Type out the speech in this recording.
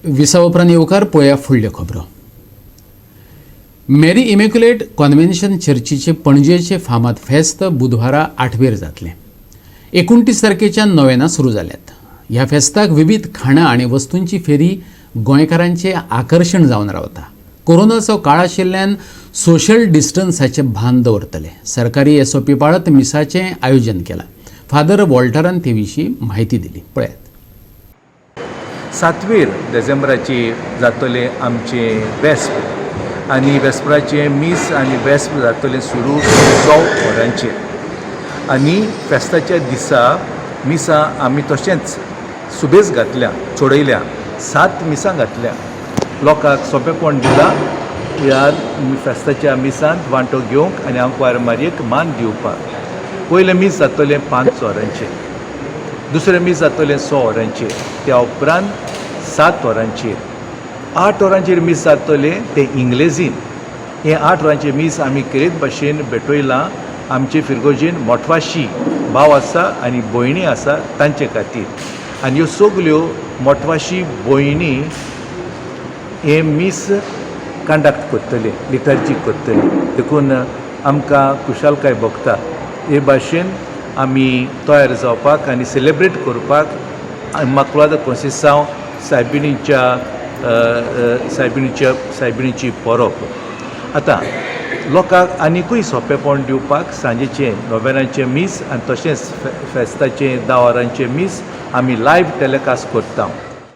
विसा उपरांत येवकार. पळया फुडल्यो खबरो. मेरी इमेक्युलेट कॉन्व्हेन्शन चर्चीचे पणजेचे फामाद फेस्त बुधवारा आठवेर जातलें. 29 तारखेच्यान नोवेनां सुरू जाल्यात. ह्या फेस्ताक विविध खाणां आनी वस्तूंची फेरी गोंयकारांचें आकर्शण जावन रावता. कोरोनाचो काळ आशिल्ल्यान सोशल डिस्टन्साचें भान दवरतले. सरकारी एसओपी पाळत मिसाचें आयोजन केलां. फादर वॉल्टरान ते विशीं म्हायती दिली, पळयात. सातवेर डिसेंबराची जातलें आमचें वेस्प आनी वेस्पराचें मीस आनी वेस्प जातलें सुरू 6 वरांचेर आनी फेस्ताच्या दिसा मिसां आमी तशेंच सुबेज घातल्या, चडयल्या, सात मिसां घातल्या. लोकांक सोंपेपण दिलां ह्या फेस्ताच्या मिसांत वांटो घेवंक आनी आंकवार मारयेक मान दिवपाक. पयलें मीस जातलें 5 वरांचेर, दुसरें मीस जातलें 6 वरांचेर, त्या उपरांत 7 वरांचेर. 8 वरांचेर मीस जातलें तें इंग्लेजीन. हें 8 वरांचें मीस आमी खेरीत भाशेन भेटयलां आमचे फिरगोजीन मोटवाशी भाव आसा आनी भयणी आसा तांचे खातीर आनी ह्यो सगल्यो मोटवाशी भयणी हें मीस कंडक्ट करतले, लिटर्जी करतले. देखून आमकां खुशालकाय भोगता हे भाशेन आमी तयार जावपाक आनी सेलेब्रेट करपाक इमाकुलादा कोन्सेसांव सायबिणीच्या सायबिणीच्या सायबिणीची परब. आतां लोकांक आनिकूय सोंपेपण दिवपाक सांजेचें नोवेनाचें मीस आनी तशेंच फेस्ताचें 10 वरांचें मीस आमी लायव्ह टेलिकास्ट करता.